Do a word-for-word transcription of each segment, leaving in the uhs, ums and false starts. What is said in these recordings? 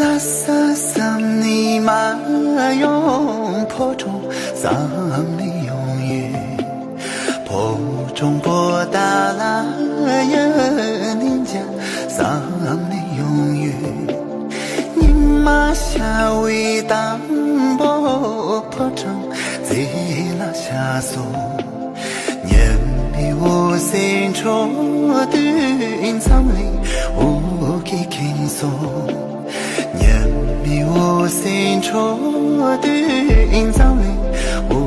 ལྷ་ས་བསམ་ནས་མ་ཡོང་། ཕོ་བྲང་བསམ་ནས་ཡོང་ཡོད། ཕོ་བྲང་པོ་ཏཱ་ལ་ཡུལ་ནས་མཇལ་བསམ་ནས་ཡོང་ཡོད། ཉི་མ་ཤར་བའི་དང་པོ་ཕོ་བྲང་རྩེ་ལ་ཆགས་སོང་། ཉི་མའི་འོད་ཟེར་འཕྲོ་དུས་མཚམས་ལས་འོ་སྐོལ་ཁེངས་སོང་། ཉི་མའི་འོད་ཟེར་འཕྲོ་དུས་མཚམས་ལས་འོ་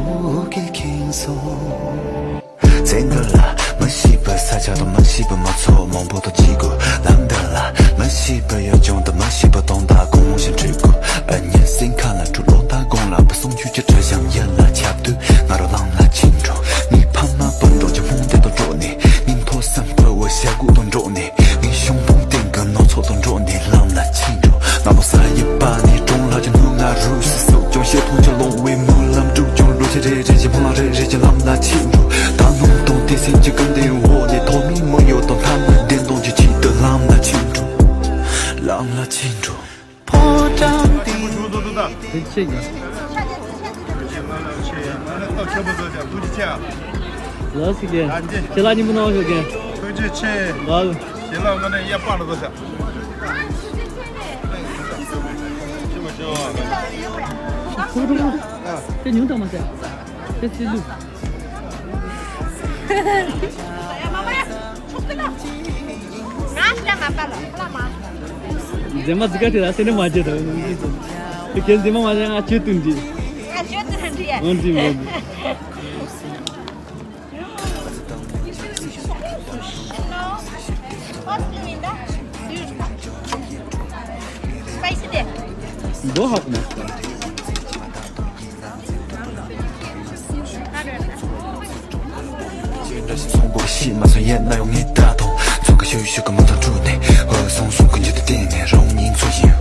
སྐོལ་ཁེངས་སོང་། ཚེ་འདི་ལ་མི་ཤེས་པའི་ས་ཆ་དང་མི་ཤེས་པའི་མི་ཚོགས་མང་པོ་དང་འཕྱད་དགོས། ལམ་འདི་ལ་མི་ཤེས་པའི་ཡུལ་ལྗོངས་དང་མི་ཤེས་པའི་དོན་དག་གང་མང་ཞིག་འཕྲད་དགོས། ཨ་ནི་སེམས་ཁ་ལ་འཁྲུག་ལོ་ཟླ་གང་ལ་བུ་སོང་ཆུ་ཀྱི་དྲི་ཞིམ་ཡིད་ལ་ཁྱབ་དུས། ང་རང་ལམ་ལ་ཁྱེར་འགྲོ། ངའི་ཕ་མ་སྤུན་གྲོགས་ཀྱི་རྨོངས་དད་དང་འགྲོགས་ནས། ངའི་མཐོ་སེམས་ཕུ་བོའི་ཞྭ་གོག་དང་འགྲོགས་ནས། ངའི་གཞུང་འབུམ་སྟེང་གི་ནོར་ཚོགས་དང་འགྲོགས་ནས་ལམ་ལ་ཁྱེར་འགྲོ། ང་མོ་ས་ཡི་པ་ནས་གྲོང་ལྷག་གི་སྣུམ་ང་རུ་སི་སོགས་ཀྱང་ཤེས་མཐོང་ཆ་ལོང་བའི་མུན་ལམ་དྲུག་ཀྱང་ལོ་ཆེ་རེ་རེ་བཞིན་ཕ་ལ་རེ་རེ་བཞིན་ལམ་ལ་ཁྱེར་འགྲོ། ད་སྣུམ་དང་དེ་སེམས་ཀྱི་ཀུན་ལྡན་འོག་ནས་ཐོག་མའི་མི་གཡོ་དང་ལྷ་མི་བདེན་སྟོང་གི་ཆེད་དུ་ལམ་ལ་ཁྱེར་འགྲོ། ལམ་ལ་ཁྱེར་འགྲོ། ཕོ་བྲང་དེ། དེ་ཆེ་གི། ལགས་སོ་རྒན། ཁྱེད་ལ་སྙིང་པོ་གནང་ཞུ་རྒན། ཐུགས་རྗེ་ཆེ། ལགས། ཞལ་ལག་ངོ་ནས་གཡས་པར་ལ་བཞག། ཁུ་ཁུ་ཁུ། དེ་ཉུང་དྲགས་མ་ཟད། དེ་ཚིལ་ལུ། མཛེས་མ་ཟི་ཀ་དེ་ལ་སེ་ནས་མ་བྱེད་དང་། དེ་གན་མཛེས་མ་མ་བྱེད་ང་ཆོས་བསྟུན་འདི། ང་ཆོས་བསྟུན་འདི་ཡ། འོན་ཏེ་འོན་ཏེ། Spicy དེ། མདོ་ཧ་གོ་མ་སོང་། ཚོང་པོ་ཤི་མ་སོང་ཡན་ན་ཡོང་ངེས་ད་དང་། ཚོང་ཁ་ཤུ་ཤུ་གི་མ་དང་འཁྲུག་ནས། ཧོ་སོང་སོང་གི་འཇུ་དུ་བསྟན་ནས་རང་ཉིད་འཚོ་ཡིན།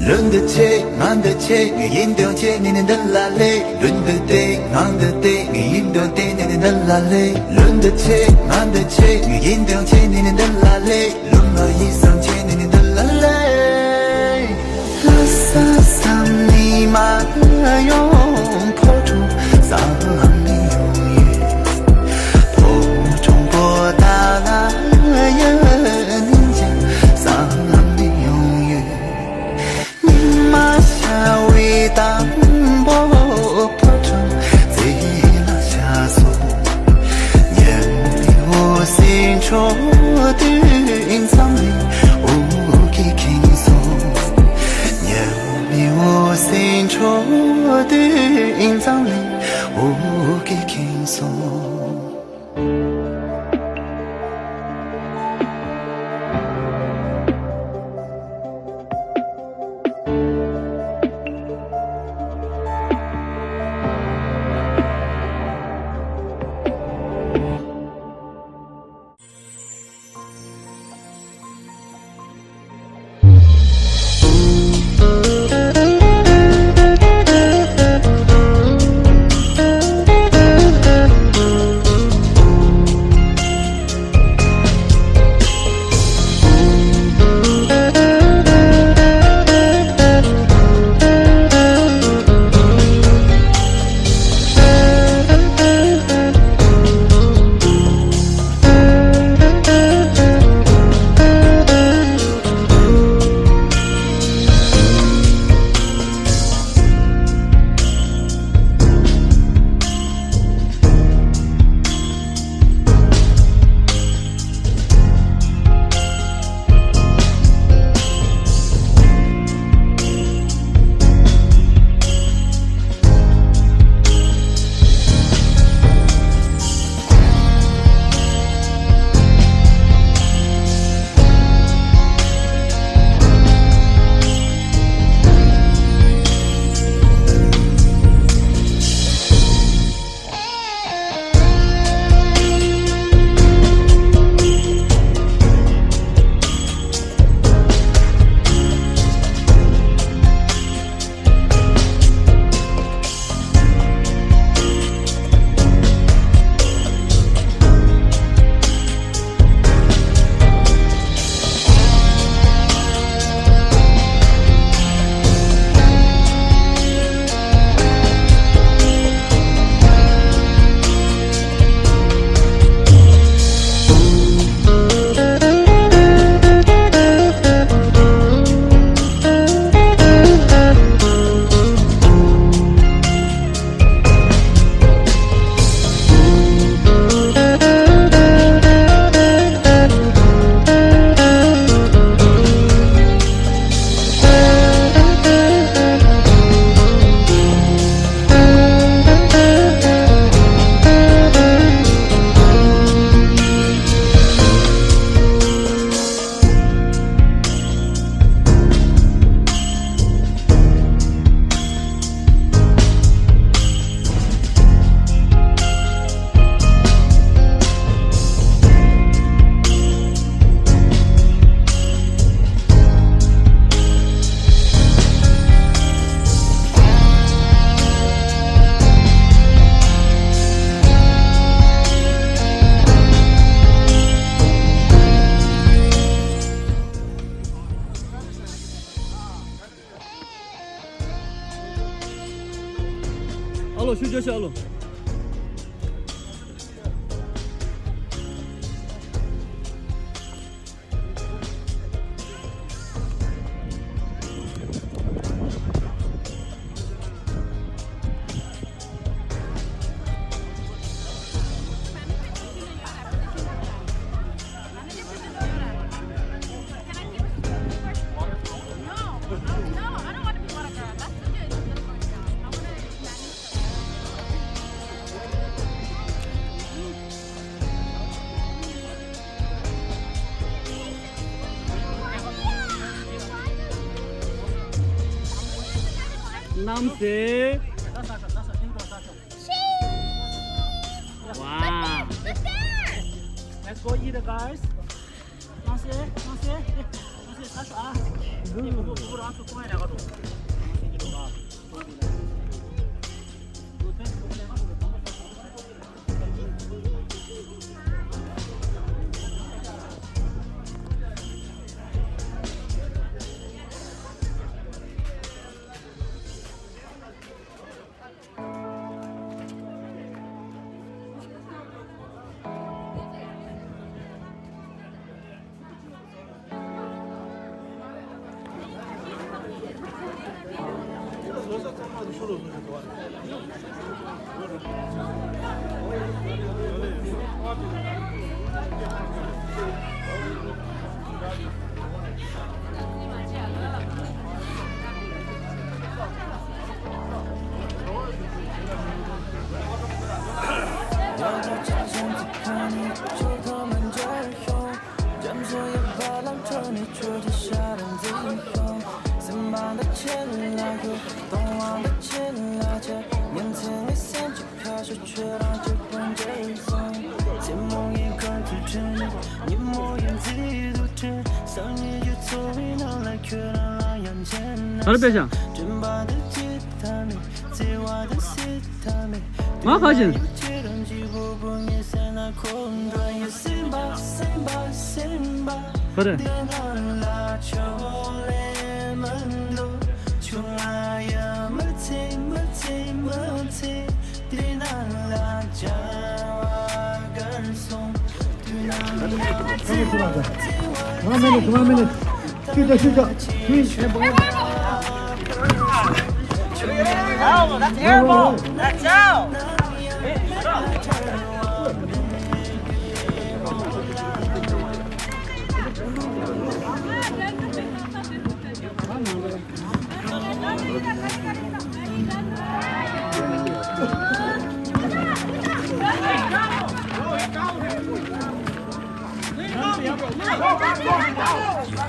ལུན་འདི་ཆེ་ང་འདི་ཆེ་ངའི་ཡིན་དོན་ཆེ་ནི་ནི་འདི་ལ་ལེ། ལུན་འདི་ཏེ་ང་འདི་ཏེ་ངའི་ཡིན་དོན་ཏེ་ནི་ནི་འདི་ལ་ལེ། ལུན་འདི་ཆེ་ང་འདི་ཆེ་ངའི་ཡིན་དོན་ཆེ་ནི་ནི་འདི་ལ་ལེ། ལུང་ང་ཡིད་བསམ་ཆེ་ནི་ནི་འདི་ལ་ལེ། ལྷ་ས་བསམ་ནས་མ་ཡོང་། ཕོ་བྲང་བསམ་ནས་ཡོང་ཡོད། ཕོ་བྲང་པོ་ཏཱ་ལ་ཡུལ་ནས་མཇལ་བསམ་ནས་ཡོང་ཡོད། ཉི་མ་ཤར་བའི་དང་པོ་ཕོ་བྲང་རྩེ་ལ་ཆགས་སོང་། ཉི་མའི་འོད་ཟེར་འཕྲོ་དུས་མཚམས་ལས་འོ་སྐོལ་ཁེངས་སོང་། ཉི་མའི་འོད་ཟེར་འཕྲོ་དུས་མཚམས་ལས་འོ་སྐོལ་ཁེངས་སོང་། ཨ་ལོ་ཤུ་ཅོ་ཤ་ཨ་ལོ། གནམ་སེ། Wow. Let's go eat, guys. གནམ་སེ། གནམ་སེ། གནམ་སེ། ས་ཞོ་ཨ། ཨེ། བུ་བུ་བུ་རང་ཚོ་གོང་ཡ་ར་ག་འགྲོ། གནམ་སེ་གི་འགྲོ་ག་ག་རེ་པེ་ཤ། ང་ཁ་ཞན། ག་རེ། One minute, one minute. ཤུ་ཅོ་ཤུ་ཅོ། Swing. Oh, that's air ball. That's out.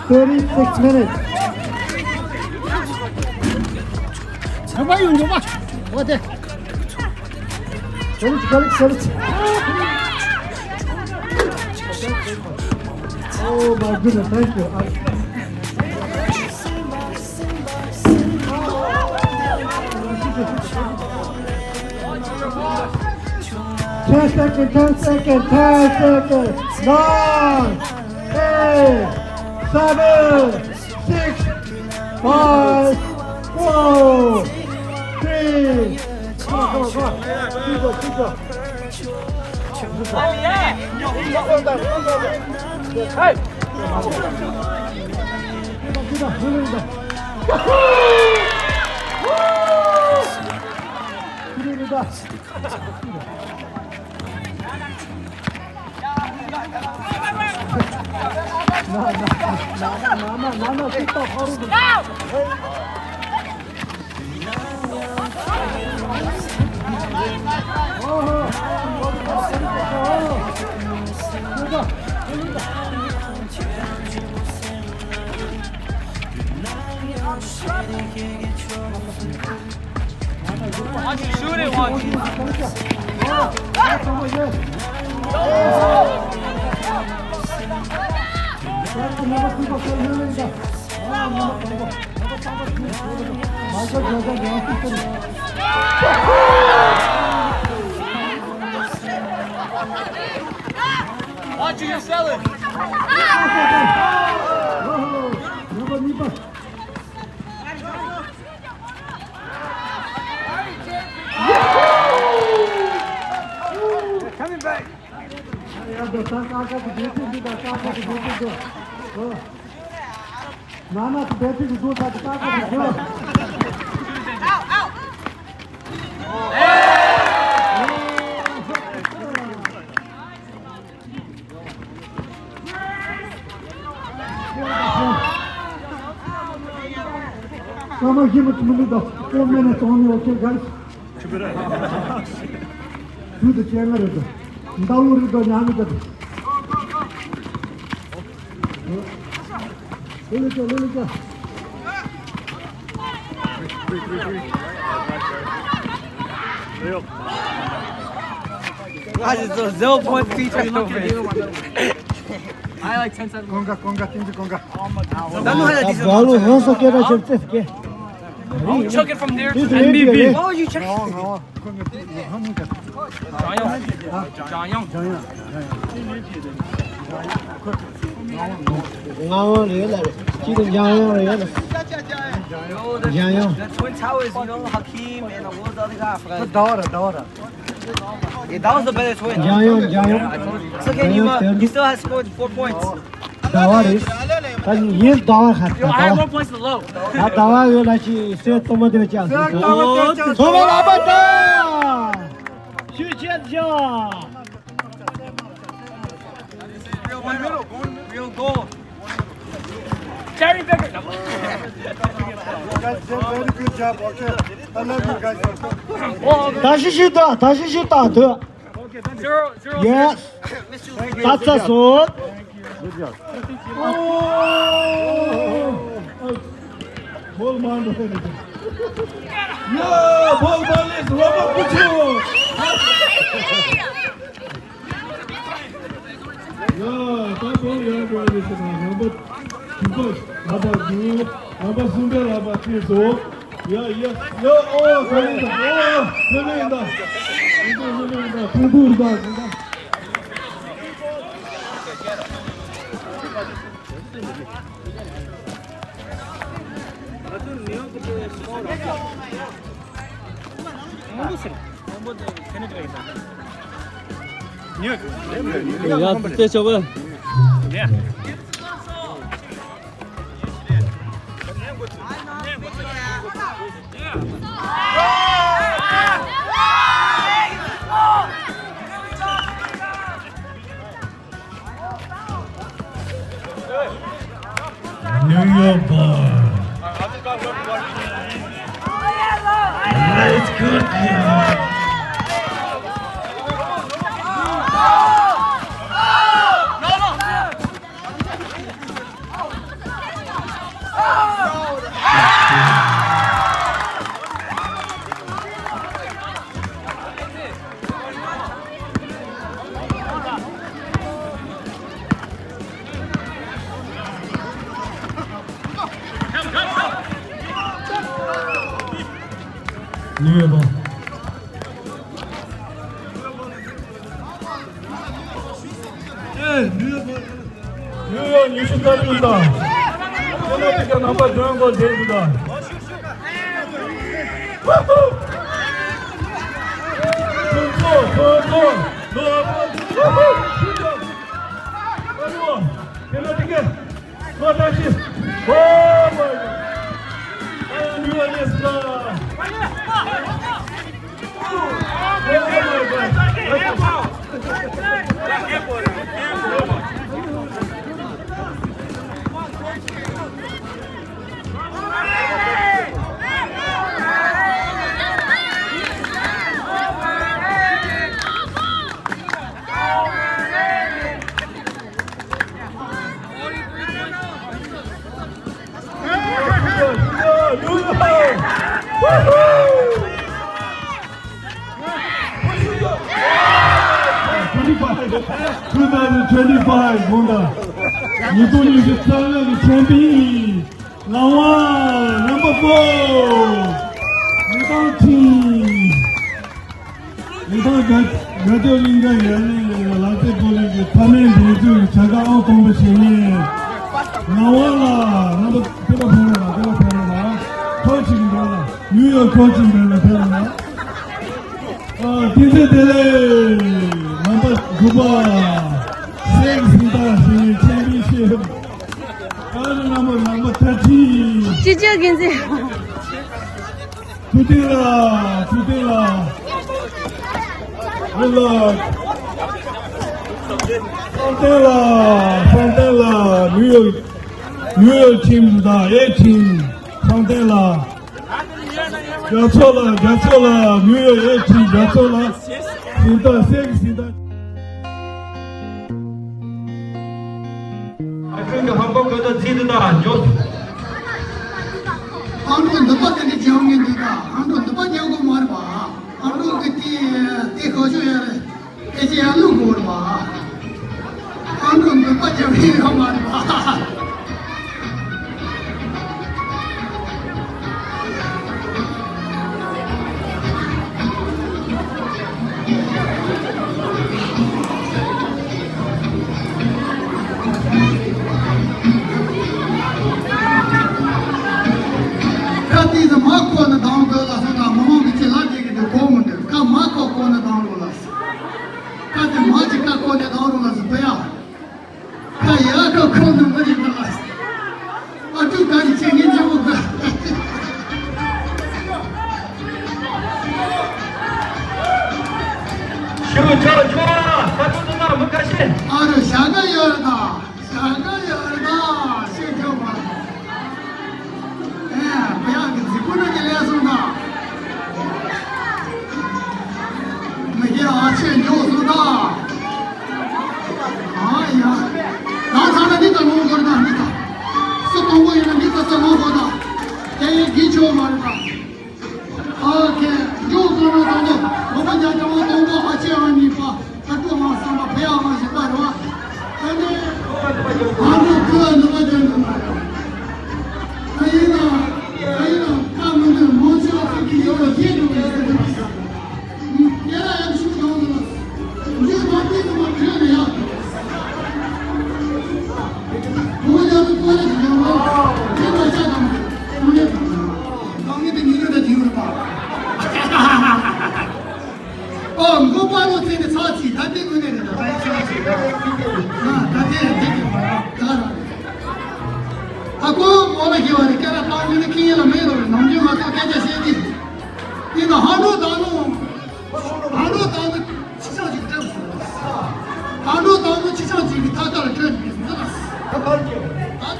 Thirty-six minutes. What the? Challenge, challenge, challenge. Oh my goodness, thank you. I Ten seconds, ten seconds, ten seconds. Nine, eight, seven, six, five, four, three. Come on, come on, come on. Keep going, keep going. Hey! Keep going, keep going. Why don't you shoot it, why don't you? Watch you sell it. Number, number. Number. Some of him at Muluda, four minutes only, okay, guys? Who the chairman is? Download the Yamada. Lilica, Lilica. That is a zero point feature. I like ten seconds. Conga, conga, tinji conga. Don't know how that is. Balu, no so kera chepte ke. I'll chuck it from there. N B B. Oh, you chuck it. Jang Yong. Jang Yong. Ngawang re la. Chi de Jang Yong re la. Yo, the, Jang Yong. The Twin Towers, you know, Hakeem and, uh, what was the other guy? I forgot. Dawara, Dawara. Yeah, that was the better twin. Jang Yong, Jang Yong. It's okay, Nima. You still have scored four points. Dawara is. Kan yin Dawara hat. Yo, I have more points than low. Ha, Dawara yo la chi se toma de cha. Toma la bata. Shu chen cha. Real goal. Jerry Becker. You guys did very good job, okay? I love you guys. Dashi shita, dashi shita, tu. Zero, zero. Yes. That's a sword. Good job. Oh. Ball man. Yeah, ball man is Rama Kuchu. ཡ། ད་བོད་ཡར་འགྲོ་རེད་ཟེར་ན་རང་པ་དྲུག་པ་ར་པ་དྲུག་ར་པ་གསུམ་པའི་ར་པ་ཁྱེད་ཚོ། ཡ་ཡ་ཡ། ཨོ་ག་ལེ་ད། ཨོ་ལེ་ལེ་ད། ཐུང་ཐུང་ལེ་ལེ་ད། ཐུང་ཐུང་ད། ཡ་ཙི་ཙེ་ཆོག་པ། New York ball. Nice, good, yeah. ནིའུ་ཡོག་པ། ཨེ། ནིའུ་ཡོག་པ། ནིའུ་ཡོག་ཉི་ཤུ་རྩ་བདུན་དང་། ཁོ་ན་དེ་ག་རྣམ་པ་བདུན་གོ་བསྡད་འདུག་ད། ཁོང་ཚོ་ཁོང་ཚོ་ལོ་ཨ་ཕ། ཁོང་ཚོ་ཁོང་ཚོ་ཁོང་ཚོ། Oh my God. Oh my God. Two thousand twenty-five དགོངས་དག་ཉིས་སྟོང་ཉི་ཤུ་རྩ་ལྔ་གི་ཆེམ་པིན། ལམ་དབང་number four. ཉི་སྟོང་ཁྲི། ཉི་སྟོང་དགའ་དགའ་སྐྱོ་གླིང་ག་ཡར་ལེན་ལ་ལག་རྩེད་སྤོ་ལོ་གི་མཐའ་མའི་འགྲན་བསྡུར་གྱི་བྱ་དགའ་ཨང་དང་པོ་བྱེད་མཁན། ལམ་དབང་ལགས་རྣམ་པ་དེ་ལ་ཕན་རེད་ལ་དེ་ལ་ཕན་རེད་ལ། ཁོ་ཅིག་འདོན་ལ་ནིའུ་ཡོག་ཁོ་ཅིག་འདོན་ལ་ཕན་རེད་ལ། ཨ་བསྟན་འཛིན་བདེ་ལེགས་ལམ་པ་དགུ་པ། Singta Singh Championship. Card number number thirteen. ཅི་ཅི་གིན་ཟེ། ཐུབ་བསྟན་ལགས། ཐུབ་བསྟན་ལགས། Good luck. བསམ་གཏན་ལགས། བསམ་གཏན་ལགས། New York, New York team དང་A team བསམ་གཏན་ལགས། རྒྱ་མཚོ་ལགས། རྒྱ་མཚོ་ལགས། New York A team རྒྱ་མཚོ་ལགས། སིན་ཏ་སེག་སིན་ཏ། ཨ་ཁུ་གི་ཧམ་པ་ཁོ་ད་རྩིས་དུ་ད་འཇོག་ཨང་འགྲོ་འདི་པ་དེ་འདྲ་བྱེད་ངེས་འདུག་ད། ཨང་འགྲོ་འདི་པ་རྒྱག་དགོས་མ་རེད་པ། ཨང་འགྲོ་གི་དེ་དེ་ཁ་ཤོ་ཡ་རེད། དེ་ཅི་ཡ་ལུག་དགོས་རེད་པ། ཨང་འགྲོ་འདི་པ་རྒྱག་ངེས་ཡོད་མ་རེད་པ། ཁ་ཏིག་ཙམ་མ་བསྐོར་ན་ལྡང་དགོས་ལ་སོང་ན་མི་མང་གི་ཅི་ལབ་བྱེད་ཀྱི་འདུག་གོ་མི་འདུག་ཁ་མ་བསྐོར་བསྐོར་ན་ལྡང་རོགས་ལ། ཁ་ཏིག་མ་ཅིག་ཁ་བསྐོར་ནས་ལྡང་རོགས་ལ་ཟེར་བུ་ཡ། ཁ་ཡ་ཁ་ཁོ་ནི་མི་རིགས་ལ། ཨ་ཏུ་ད་རི་ཆེ་ངེས་ཉེ་མོ་ག་ཤུ་ཆོ་ཆོ་ཨ་ད་ཏུ་ཏུ་ན་མི་ཁ་ཤས། ཨ་རུ་ཞག་ག་ཡོད་རེད་ད། ཞག་ག་ཡོད་རེད་ད། ཤེས་ཁྱོད་མ། ཨེ་བུ་ཡ་གི་རྫིག་པོ་ནི་གི་ལས་སོང་ད། མི་སྐྱེ་ཨ་ཆེ་མགྱོགས་སོང་ད། ཨ་ཡ། ང་ཚང་ན་འདི་ལྟ་ལོང་དགོས་ན་འདི་ལྟ། སུ་གཏོང་དགོས་ཡིན་ན་འདི་ལྟ་ས་ལོང་དགོས་ན། དེ་ཡི་དགེ་ཆོག་མ་རེད་ད། ཨ་ཁེ། མགྱོགས་སོང་ན་གཏོང་དགོས། ལོ་པ་རྒྱ་ཆེ་བ་གཏོང་དགོས། ཨ་ཆེ་ཨ་གཉིས་པ། ཨ་ཀྲུ་ཨ་གསུམ་པ། ཕེ་ཨ་བཞི་པ་རེད་བ། ཨ་ནི། ཨ་ནི་ཁོས་ནུ་མ་ཅན་དུ་མ་རེད། ཨ་ཡིན་ན། ཨ་ཡིན་ན་ཁ་མི་འདུག་མོ་ཆེ་བ་ཚོ་གི་ཡོད་ལ་ཡེ་འགྲོ་གི་ཡོད་ཟེར་དུས། ཨོ་མགོ་པ་ལོ་ཚེ་ནི་ཚ་ཚི་ད་དེ་ངོས་ནས་རེད་ད། ད་ཡི་ཚ་ཚི་ད་ཡི་ཚ་ཚི་ད་ད་དེ་རེད་དེ་གི་བར་ད་ར། ཨ་ཁོ་མོ་ལ་ཞེས་པ་རེད། སྐད་ལ་བཏང་ཡོད་ན་ཁྱི་ཡིན་ལ་མེད་ལ་རེད། ནམ་རྒྱུན་ང་ཚོ་སྐད་ཆ་བཤད་ཀྱི་ཡིན་ན། ཧང་ཀྲོ་དང་ནོ། ཧང་ཀྲོ་དང་ནོ་ཁྱི་ཆང་ཅིག་སྤྲད་སོང་། ཧང་ཀྲོ་དང་ནོ་ཁྱི་ཆང་ཅིག་གི་ཐ་ཐ་ལ་སྤྲད་ནས་ཟིན་ལ། ད་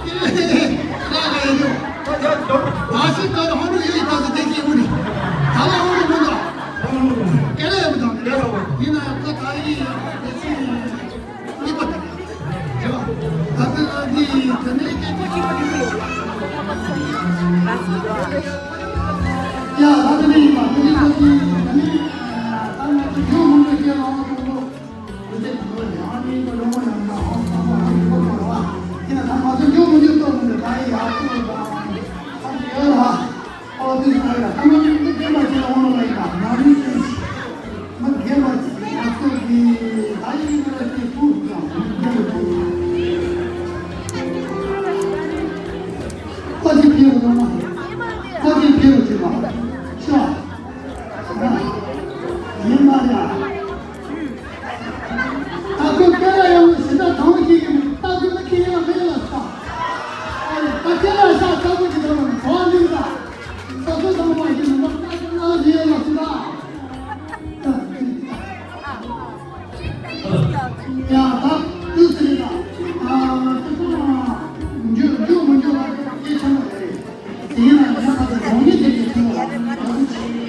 དེ་ལ་ལ་ཡོད་ཡོད། ད་ཤི་ད་ཧང་ཀྲོ་ཡོད་ཡི་ད་ད་དེ་སྐྱེ་བོ་རེད། ད་ལ་ཧང་ཀྲོ་མོ་ད། སྐད་ལ་ཡོད་དང་ཡིན་ན་ཡང་ད་ད་ཡི་ཡང་དེ་ཚོ་གཉིས་པ་དང་། ཡ། ད་ལྟ་འདི་དེ་ནས་སྐད་ཆ་གཅིག་པ་གཅིག་པ་ཡོད། ཡ། ད་ལྟ་ནས་ཡིན་པ་དེ་ནས་ད་ལྟ་དེ་ནས་ད་ང་ཚོ་ཡོང་མི་འདོད་སྐད་ལ་ཨང་དང་པོ་འདི་ཚོ་ཡང་ནི་ད་ལོ་མ་ཡང་ན་ཨང་དང་པོ་ཨང་དང་པོ་ཡོད་པ་རེད་བ། དེ་ན་ད་ང་ཚོ་ཡོང་མི་འདོད་ལྟོ་མི་འདོད་ད་ཡི་ཡག་པོ་ཡོད་པ་ཨང་དང་པོ་ཡོད་རེད་བ། ཨོ་དེ་ཡིན་ན་ད་ང་ཚོ་མི་རྒན་པ་ཅིག་ལ་འོང་ལ་ཡིན་པ་ང་མི་ཚོས་མི་རྒན་པ་ཅིག་ང་ཚོ་གི་ད་ཡིན་ན་དེ་ཕུགས་ཀྱང་མི་རྒན་པ་ཅིག་ཨོ་དེ་ཕེ་རུ་ལ་མ་ཨོ་དེ་ཕེ་རུ་ཅིག་ལ་ཤ་ཡིན་པ་ཡ། ད་ཁོས་སྐད་ལ་ཡང་ཞེ་དྲག་དྲང་བོ་ཁྱེད་ཀྱིས་ལྟ་དགོས་ན་ཁྱེད་ཡང་མེད་ལ་ལྟ། ད་ཁྱེད་ལ་ཤ་ལྟ་དགོས་ཀྱི་འདུག་ལ་གྲོགས་འདུག་ལ། ད་ཁོས་དང་མ་ཤེས་ན་ལྟ་དགོས་ན་ལས་ལ་ལྟ། ཡ་ད་དུས་ཚོད་ལ་ད་ཁོ་རང་འཇུ་འཇུ་མི་འཇུ་ལ་སྐད་ཆ་མ་རེད། དེ་ཡིན་ན་ཡང་ད་ཁོ་གྲོང་མི་དེ་གའི་ཁྱོད་ལ་ད་ཁོ་ཆེ།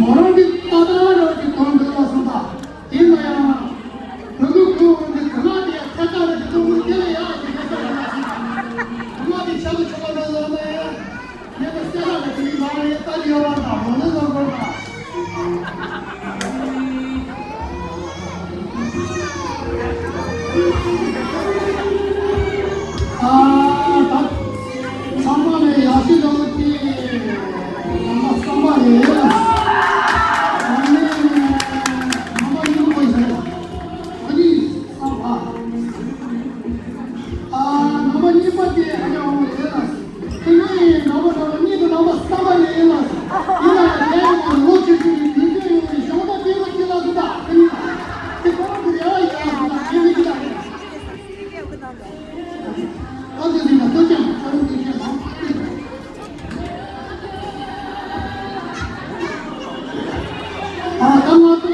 ཁོ་རང་གི་ཏག་ཏག་རང་གི་དོན་འགྲུབ་ལ་སོང་ད། དེ་ན་ཡང་། ལུ་གུ་ཁུ་འོན་ཏེ་ག་ན་དེ་ཡང་ཐད་ཀར་གྱི་ཏུ་མུ་དེ་ལས་ཡག་གི་ལས་ཀ་ཡོད་ན་ཞིག་དང་། ག་ན་དེ་ཆ་ལུ་ཆོག་པ་ན་ལ་ན་ཡང་། ངས་ད་གསལ་ལ་ལ་དེ་ཡི་ལ་ཡང་ལྟ་ཡོད་པ་དང་ལོ་ན་ལ་དགོས་དང་། ཨ་ད། ཚང་མ་ནས་ཡག་ཤོས་འདྲ་བོ་དེ། ནང་པ་བསམ་པ་ཡིན། ཨ་ནི། ནང་པ་གཉིས་པ་ཡིན། ཨ་ནི་བསམ་པ། ཨ་ནང་པ་གཉིས་པ་དེ་ཨ་ནི་འོང་དེ་ལ། དེ་ནས་ནང་པ་ནང་པ་གཉིས་དང་ནང་པ་བསམ་པ་ཡིན་ལ། ཡིན་ལ་ཡང་ཡང་ལོ་ཆེ་ཆུང་གི་དུས་ཚོད་ཡོང་བའི་གཞོགས་ད་དེ་ལ་དེ་ལ་སུ་དག་ཨ་ནི། དེ་ཁོ་རང་གི་རེ་བ་ཡིན་ལ་སུ་དག་དེ་ནི་དེ་ལ་རེད། ཨ་ཙི་ཙི་ན་ཐུགས་རྗེ་ཆེ། ཨ་ཙི་ཙི་ཆེ་ན། ཨ་ད་ང་